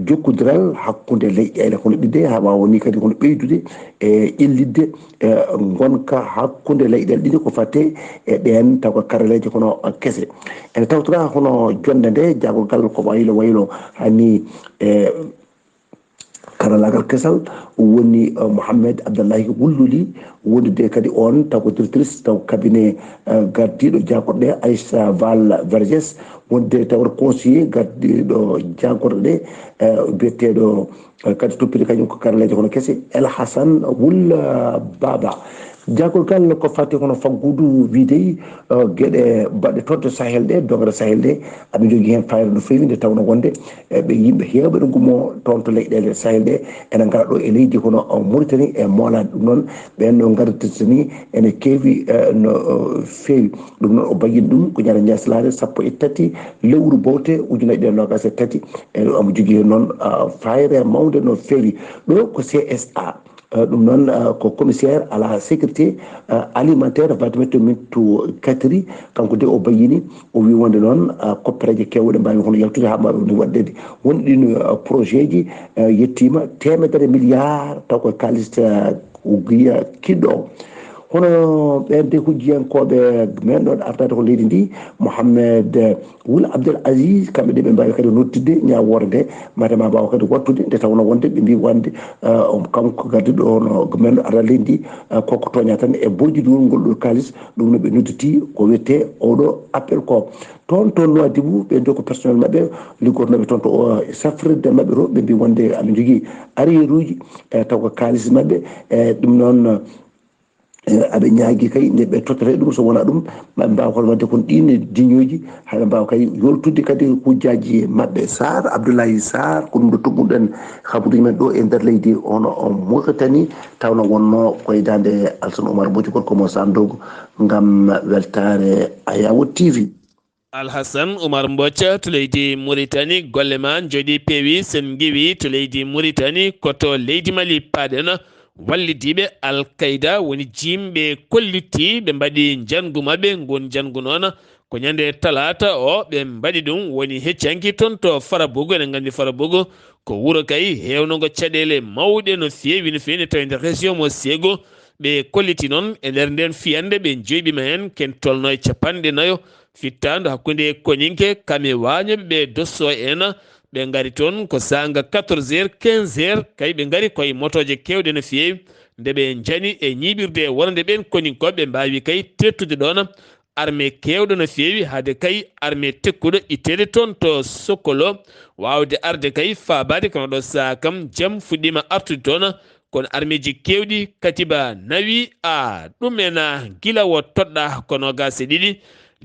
jokkondiral hakkunde leyɗeele hono ɗiɗe haa waawa ni kadi hono ɓeydude e ƴellitde ngonka hakkunde leyɗeele ɗiɗi ko faati e ɗeen taw ko karaleeje kono kese. Ene tawtoraa hono jonnde nde jaagorgal ko waylo waylo haa ni e karalaagal kesal woni Mohamed Abdallahi Wulluli, wondude kadi oon taw ko directrice taw cabinet gardiiɗo jaagorɗe Aïssa Val Vergès, wondude taw ko conseiller gardiiɗo jaagorɗe biyeteeɗo kadi toppiti kañum ko karaleeje hono kese El Hassan Wul Baba. Jaagorgal ko fati hono faggudu wiide, eh, geɗe baɗɗe toon to Sahel ɗe, dongre Sahel ɗe, aɓe njogii heen fayda no feewi, nde tawnoo wonde, eh, ɓe yimɓe heewɓe no ngummoo toon to leyɗeele Sahel ɗe, ene ngara ɗo e leydi hono, eh, Mauritanie e Moolaade. Ɗum noon, ɓeen no ngartirta ni ene keewi, eh, no, eh, feewi. Ɗum noon, o bayyini ɗum ko ñande ñaaslaare sappo e tati lewru bowte ujunaaji ɗiɗi e noogaas e tati. E omo jogii noon, ah, fayre mawnde no feewi. Ɗo ko C S A. Eh, ɗum noon, eh, ko commissaire à la sécurité, eh, alimentaire, Vadimatu Mintu Katiri. Kanko de o bayyini, o wi wonde noon, eh, koppereeje keewɗe mbaawi hono yaltude haa mbaawa woni waɗde won ɗiin, eh, projet ji, eh, yettiima teemedere milliard taw ko kaalis, eh, giya kiɗɗo. Hono ɓeen de hujjiyankooɓe men ɗoon ardaade ko leydi ndi, Mohamed, eh, Wul Abdel Aziz, kamɓe de ɓe mbaawi kadi nodditde ñaawoore nde, mate ma mbaawa kadi wattude, nde tawnoo wonde ɓe mbii wonde, eh, kanko gardiiɗo hono men ɗo ardaade leydi ndi, eh, koko tooña tan e boydiɗo ngol ɗo kaalis, ɗum no ɓe nodditi ko wiyetee oɗo appel ko. Toon to Nouadhibou, ɓeen de ko personnel maɓɓe, liggotnooɓe toon to, eh, safrirde maɓɓe to, ɓe mbii wonde aɓe njogii arrière uji, eh, taw ko kaalis maɓɓe, eh, ɗum noon, eh, aɓe ñaagii kay nde ɓe tottata e ɗum, so wonaa ɗum, maɓe mbaawa hono waɗde kon ɗiin diñooji, haɓe mbaawa kay yoltude kadi hujjaaji maɓɓe. Sarr, Abdoulaye Sarr, ko ɗum ɗo tugguɗen habaruuji men ɗo e nder leydi hono o Mauritanie, tawnoo wonnoo ko e daande Alsan Oumar Mbodj, gorko mo Sandogo, ngam weltaare Ayawo T V. Alhasan Umar Mbocca to leydi Mauritanie, golle ma njooɗi peewi, sen ngiwi to leydi Mauritanie, ko to leydi Mali paaɗen. Wallidiiɓe Al Qaeda woni jimɓe kolliti, ɓe mbaɗi njangu maɓɓe, ngun njangu noon ko ñande talaata o, ɓe mbaɗi ɗum woni heccanki toon to Farabougou. Eɗen nganndi Farabougou ko wuro kay heewnongo caɗeele mawɗe no feewi, no feewi, ne tawi nder région mo Ségou. Ɓe kolliti noon e nder nden fiyande, ɓe njoyɓima heen ken tolno e capanɗe nayo, fittaandu hakkunde koñinke kame waañooɓe ɓe Dosso en. Ɓe ngari toon ko saanga quatorze heures, quinze heures, kay ɓe ngari koye motooje keewɗe no feewi. Nde ɓe njani e ñiiɓirde wonande ɓeen koñinkooɓe, ɓe mbaawi kay teettude ɗoon armée keewɗo no feewi, hade kay armée tekkuɗo itteede toon to Sokolo, waawde arde kay faabaade, kono ɗo sahaa kam jam fuɗɗiima artude toon. Kono armeeji keewɗi katiba nawi a ɗum en, a, gila wo toɗɗa ko noogaas e ɗiɗi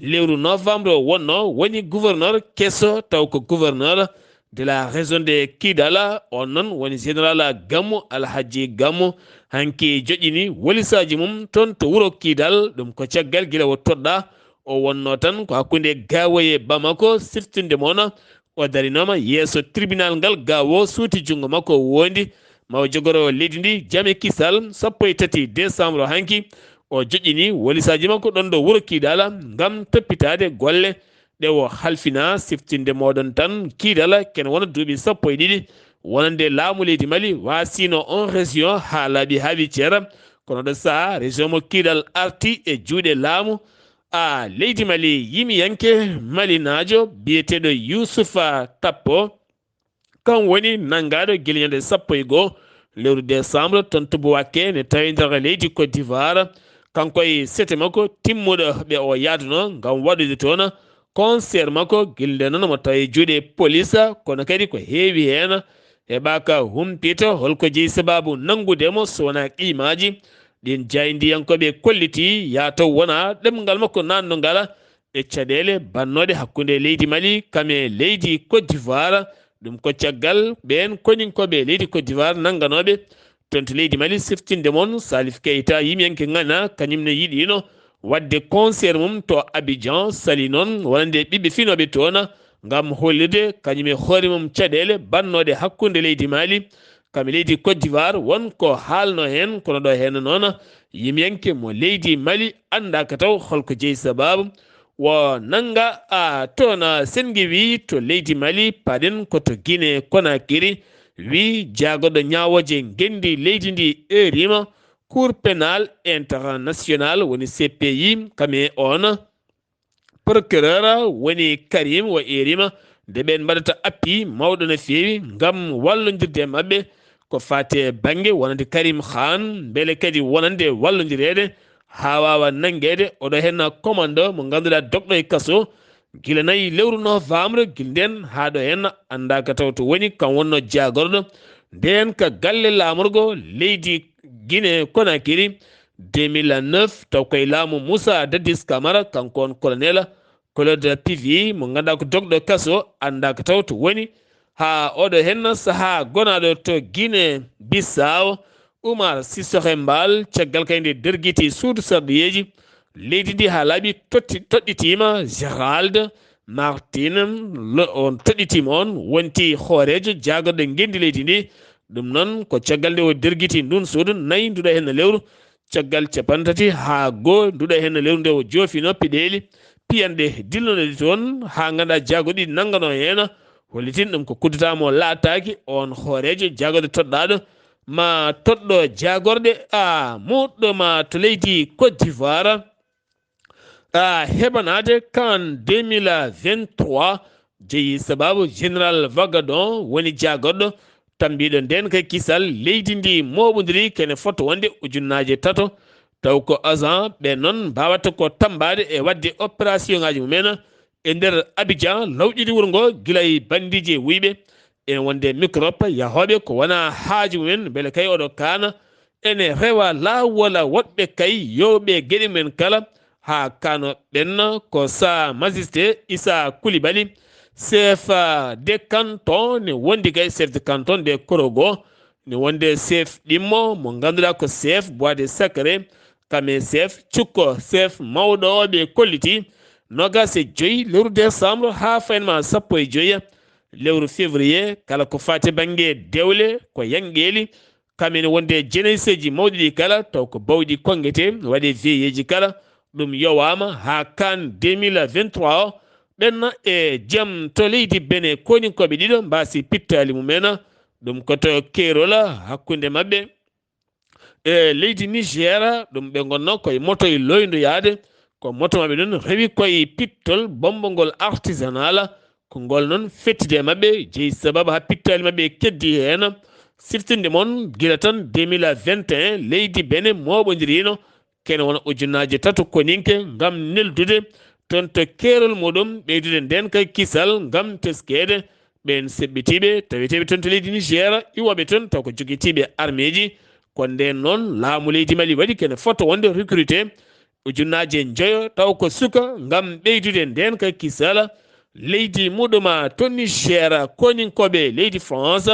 lewru novembre o wonnoo, woni gouverneur keso, taw ko gouverneur de la région de Kidal, on noon woni général Gammu, Alhaji Gammu, hanki joƴƴini wolisaaji mum toon to wuro Kidal. Ɗum ko caggal gila wo toɗɗa o wonnoo tan ko hakkunde Gawoye Bamako, siftinde mo na o darinooma yeeso tribunal ngal, Gawo suuti junngo makko woondi ma o jogoro leydi ndi jam e kisal. Sappo e tati décembre hanki o joƴƴini wolisaaji makko ɗoon ɗo wuro Kidal ngam toppitaade golle ɗe o halfina. Siftinde mooɗon tan, Kidal kene wona duuɓi sappo e ɗiɗi wonande laamu leydi Mali, waasino on région haa laaɓi haa wi ceera. Kono ɗo sahaa, région mo Kidal arti e juuɗe laamu a leydi Mali. Yimiyanke malinaajo biyeteeɗo Yusufa Tappo, kan woni nanngaaɗo gila ñande sappo e goo lewru décembre toon to Bouaké, ne tawi nder leydi Côte d'Ivoire. Kanko e sete makko timmuɗo ɓe o yaaduno ngam waɗude toon concert makko, gila nde noon mo tawi juuɗe police, kono kadi ko heewi heen heɓaaka humpito holko jeyi sabaabu nanngude mo, so wonaa qimaaji ɗin jaayndiyankooɓe kolliti, yaa taw wonaa ɗemngal makko naatnongal e caɗeele bannooɗe hakkunde leydi Mali kam e leydi Côte d'Ivoire. Ɗum ko caggal ɓeen koñinkooɓe leydi Côte d'Ivoire nannganooɓe toon to leydi Mali siftinde mon Salif Keita, yimiyanke Ghana, kañum ne yiɗiino waɗde concert mum to Abidjan, sali noon wonande ɓiɓɓe finooɓe toon ngam hollirde kañum e hoore mum caɗeele bannooɗe hakkunde leydi Mali kam e leydi Côte d'Ivoire. Won ko haalno heen, kono ɗo heen noon yimiyanke mo leydi Mali anndaaka taw holko jeyi sabaabu. Wo nannga a toon a senngi wi to leydi Mali, paɗen ko to Guinée Conakry, wi jaagorɗo ñaawooje ngenndi leydi ndi erima Cour pénale internationale, woni C P I, kame on procureur woni Karim o erima nde ɓeen mbaɗata appui mawɗo no feewi ngam wallondirde e maɓɓe ko faati e bannge wonande Karim Khan, mbele kadi wonande wallondireede haa waawa nanngeede. Oɗo heen commando mo ngannduɗaa dogɗo e kaso gila nayi lewru novembre, gila ndeen haa ɗo heen anndaaka taw to woni, kam wonno jaagorɗo ndeen ka galle laamorgo leydi Guinée Conakry. deux mille neuf, taw koye laamu Moussa Dadis Camara, kanko on colonel Claude Pivi, mo ngannduɗaa ko dogɗo kaso, anndaaka taw to woni. Haa oɗo henna sahaa gonaaɗo to Guinée Bissau, Oumar Sissoko Embaló, caggal kay nde dergiti suudu sarɗiyeeji leydi ndi haa laaɓi totti-, toɗɗitiima, Gérald Martin, lo-, on toɗɗitiima, on wonti hooreejo jaagorɗe ngenndi leydi ndi. Ɗum noon ko caggal nde o dergiti ndun suudu, nayi nduɗa heen lewru, caggal cappanɗe tati haa goo nduɗa heen lewru nde o joofino peɗeeli piyanɗe dilloɗe toon, haa ngannduɗaa jaagorɗe ɗiɗi nannganoo heen. Hollitin ɗum ko kuddata mo laataaki on hooreejo jaagorɗe toɗɗaaɗo, ma toɗɗo jaagorɗe a muɗɗo ma to leydi Côte d'Ivoire. A heɓanaade CAN deux mille vingt-trois jeyi sababu Général Vagadon woni jaagorɗo tambiiɗo ndeen kay kisal leydi ndi mooɓondiri kene foto wonde ujunnaaje tato. Taw ko agent ɓe noon mbaawata ko tammbaade e waɗde opération ŋaaji mumen e nder Abidjan, lawƴude wuro ngo gila e banndiiji e wuyɓe. Ene wonde microbe yahooɓe ko wona haaju mumen, mbele kay oɗo kaana ene rewa laawol woɗɓe kay yowɓe geɗe mumen kala, haa kano ɓenna ko sa magiste Issa Coulibaly, chef, ah, de canton, ne wondi kay chef de canton de Korogo, ne wonde chef ɗimmo mo ngannduɗaa ko chef bois de sacré, kame chef cukko, chef mawɗo o ɓe kolliti, noogas e joy lewru décembre haa faynma sappo e joy lewru février, kala ko faati bannge dewle ko yanqeeli, kam ene wonde jeneseeji mawɗi ɗi kala, taw ko bawɗi konngete, waɗe veilleeji kala, ɗum yowaama haa CAN deux mille vingt-trois o, ɓenna e jam to leydi Benin, koninkooɓe ɗiɗo mbaasi pittaali mumen, ɗum ko to keerol hakkunde maɓɓe e leydi Niger, ɗum ɓe ngonno koye moto e loyndoyaade, ko moto maɓɓe ɗon rewi koye pittol bombo ngol artisanal, ko ngol noon fettide e maɓɓe, jeyi sababu haa pittaali maɓɓe keddi heen. Siftinde mon, gila tan deux mille vingt et un, leydi Benin mooɓondirino kene wona ujunnaaje tato koninke ngam neldude toon to keerol muɗum, ɓeydude ndeen kay kisal ngam teskeede ɓeen seɓɓitiiɓe taweteeɓe toon to leydi Niger, iwooɓe toon taw ko jogitiiɓe armeeji. Ko ndeen noon laamu leydi Mali waɗi kene foto wonde recruté ujunnaaje njoyo taw ko suka ngam ɓeydude ndeen kay kisal leydi muɗuma to Niger. Koninkooɓe leydi France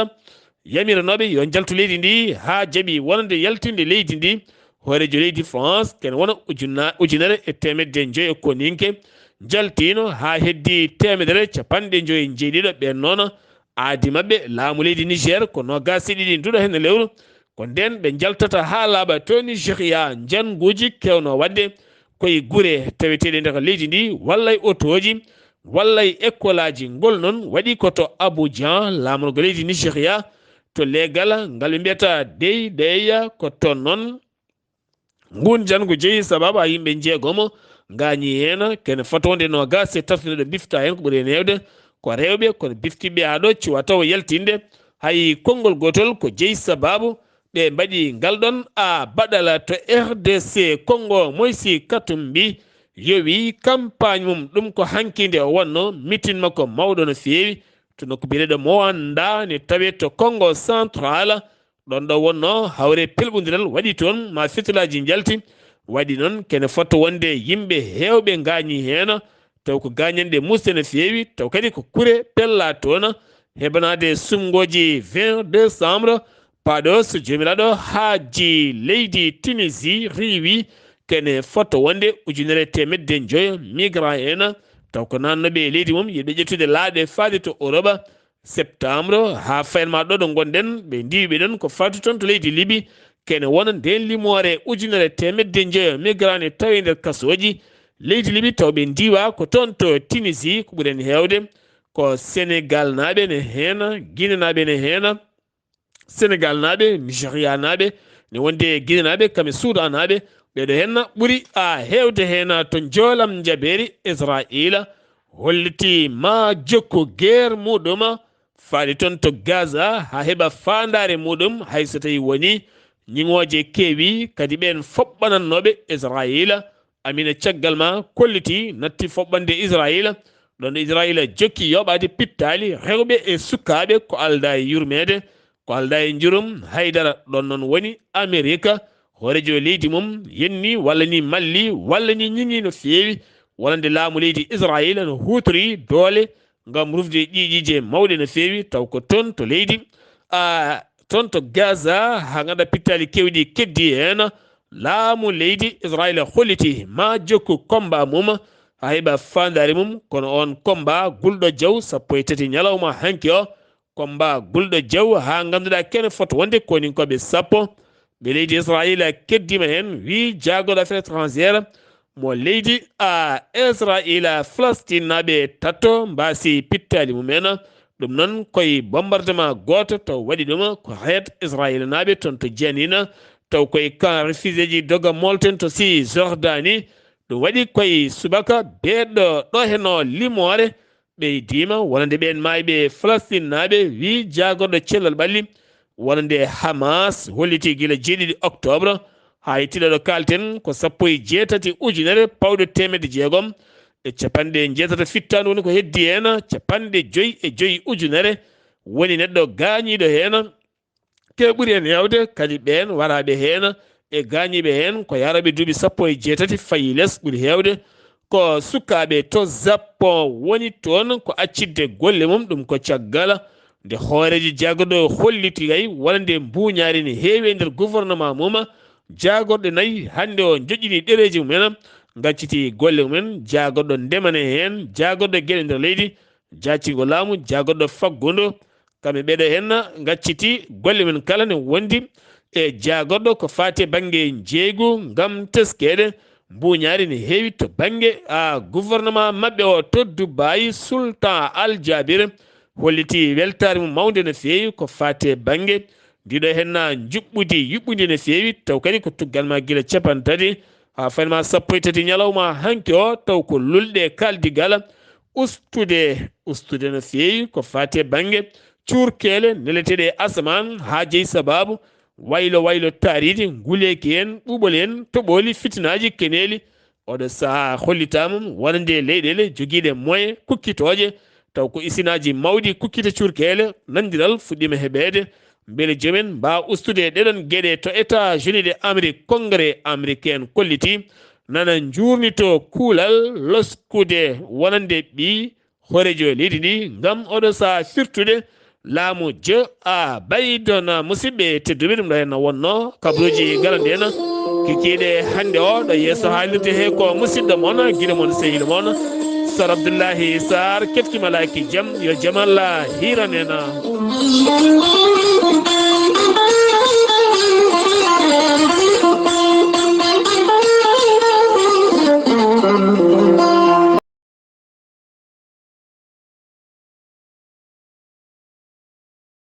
yamiranooɓe yo njaltu leydi ndi haa jaɓi wonande yaltinde leydi ndi, hooreejo leydi France kene wona ujunna-, ujunere e teemedde njoyo koninke njaltiino haa heddi teemedere capanɗe njoyo e njeeɗiɗo. Ɓeen noon aadi maɓɓe laamu leydi Niger ko noogaas e ɗiɗi nduɗo heen lewru. Ko ndeen ɓe njaltata haa laaɓa to Nigeria, njannguuji keewno waɗde koye gure taweteeɗe nder leydi ndi, walla e otooji, walla e ekkolaaji. Ngol noon waɗi ko to Abuja, laamorgo leydi Nigeria, to leegal ngal ɓe mbiyata Dey Dey, ko toon noon ngun janngu jeyi sababu haa yimɓe njeegomo ngaañi heen, kene foto wonde noogaas e tato neɗɗo bifta heen ko ɓuri heen heewde ko rewɓe, kono biftiiɓe haa ɗo ciwa taw yaltinde hay konngol gootol ko jeyi sababu ɓe mbaɗi ngal ɗon a baɗala to R D C Congo. Moysi Katumbi yowi campagne mum, ɗum ko hanki nde o wonno mitin makko mawɗo no feewi to nokku biyeteeɗo Moanda ne tawee to Congo Central. Ɗon ɗo wonno hawre pelɓondiral waɗi toon, ma fitulaaji njalti. Waɗi noon kene foto wonde yimɓe heewɓe ngaañi heen, taw ko gaañanɗe musde no feewi, taw kadi ko kure pella toon. Heɓanaade suɓngooji vingt décembre, paaɗo so Joomiraaɗo haaji leydi Tunisie riiwi, kene foto wonde ujunere teemedde njoyo migrant en, taw ko naatnooɓe e leydi mum, yiɗɓe ƴettude laaɗe faade to Europe, septembre, haa faynma ɗo ɗo ngonɗen, ɓe ndiiwi ɓe ɗon ko faati toon to leydi Libi. Kene wona nden limoore ujunere teemedde njoyo migrant ne tawi nder kasooji leydi Libi, taw ɓe ndiiwa ko toon to Tunisie, ko ɓuri en heewde ko Senegal naaɓe ne heena, Guinée naaɓe ne heena. Senegal naaɓe, Nigeria naaɓe, ne wonde Guinée naaɓe, kam e Soudan naaɓe, ɓeɗo henna ɓuri a heewde heena to njoolam njabeeri Israila, holliti ma jokku guerre muɗum, faali toon to Gaza, haa heɓa faandaare muɗum, hay so tawi woni ñiŋooje keewi, kadi ɓeen foɓɓanannooɓe Israila, Amina caggal ma kolliti natti foɓɓande Israila. Ɗon Israila jokki yoɓaade pittaali rewɓe e sukaaɓe ko aldaa e yurmeede, ko aldaa e njurum haydara. Ɗon noon woni Amerika hooreejo leydi mum yenni walla ni malli walla ni ñiŋi no feewi, wonande laamu leydi Israayiila no huutori doole ngam rufde ƴiiƴiije mawɗe no feewi, taw ko toon to leydi, a, toon to Gaza, haa ngannduɗaa pittaali keewɗi keddi heen. Laamu leydi Israayiila holliti ma jokku combat mum haa heɓa faandaare mum, kono oon combat gulɗo jaw sappo e tati ñalawma hanki o, combat gulɗo jaw haa ngannduɗaa kene foti wonde koninkooɓe sappo ɓe leydi Israayiila keddima heen, wi jaagorɗo affaires étrangères mo leydi a Israayiila, Falastin naaɓe tato mbaasi pittaali mum en. Ɗum noon koye bombardement gooto taw waɗi ɗum ko heed Israayiila naaɓe toon to Jenin, taw koye camp réfugiéji Doga Molten to Cisjordanie. Ɗum waɗi koye subaka beeɗo ɗo heno limoore ɓeydiima wonande ɓeen maayɓe Falastin naaɓe, wi jaagorɗo cellal ɓalli wonande Hamas holliti gila jeeɗiɗi octobre haa e tiiɗo ɗo kaalten ko sappo e jeetati ujunere pawɗo teemedde jeegom e capanɗe jeetati fittaandu woni ko heddi heen, capanɗe joyi e joyi ujunere woni neɗɗo gaañiiɗo heen. Ke ɓuri heen heewde kadi ɓeen waraaɓe heen e gaañiiɓe heen ko yarooɓe duuɓi sappo e jeetati fayi les ɓuri heewde. Ko sukaaɓe to Japon woni toon ko accitde golle mum, ɗum ko caggal nde hooreejo jaagorɗo holliti kay wonande mbuuñaari ne heewi e nder gouvernement mum. Jaagorɗe nayi hannde o joƴƴini ɗereeji mumen, ngacciti golle mumen, jaagorɗo ndema ne heen, jaagorɗo geɗe nder leydi, jaacingol laamu, jaagorɗo faggudu. Kamɓe ɓeeɗo heen ngacciti golle men kala ne wondi e jaagorɗo ko faati e bannge njeeygu ngam teskeede mbuuñaari ne heewi to bannge, a, gouvernement maɓɓe o to Dubai, Sultan Al Jabir holliti weltaare mum mawnde no feewi ko faati e bannge ndiɗo heen njuɓɓudi yuɓɓudi no feewi, taw kadi ko tuggal ma gila capanɗe tati haa fanima sappo e tati ñalawma hanki o, taw ko lulɗe kaldigal ustude, ustude no feewi ko faati e bannge cuurkeele neleteeɗe e asamaan haa jeyi sabaabu waylo waylo taariidi, nguleeki en, ɓuuɓol en, toɓooli, fitinaaji, keneeli. Oɗo sahaa hollitaama wonande leyɗeele jogiiɗe moyen kukkitooje, taw ko isinaaji mawɗi kukkita cuurkeele, nanndiral fuɗɗiima heɓeede. Mbele jomen mbaawa ustude ɗeɗon geɗe to États-Unis de Amérique, Congrès américain kolliti, nana njuurnito kuulal loskude wonande ɓii hooreejo leydi ndi ngam oɗo sahaa firtude laamu Joe Biden. Musidɓe tedduɓe, ɗum ɗo henna wonno kabaruuji garande en kikiiɗe hannde o ɗo yeeso haalirde he ko musidɗo mon, giɗo mon, sehil mon Sar Abdullahi Sar, keɗki malaaki jam, yo jam Allah hiiran en.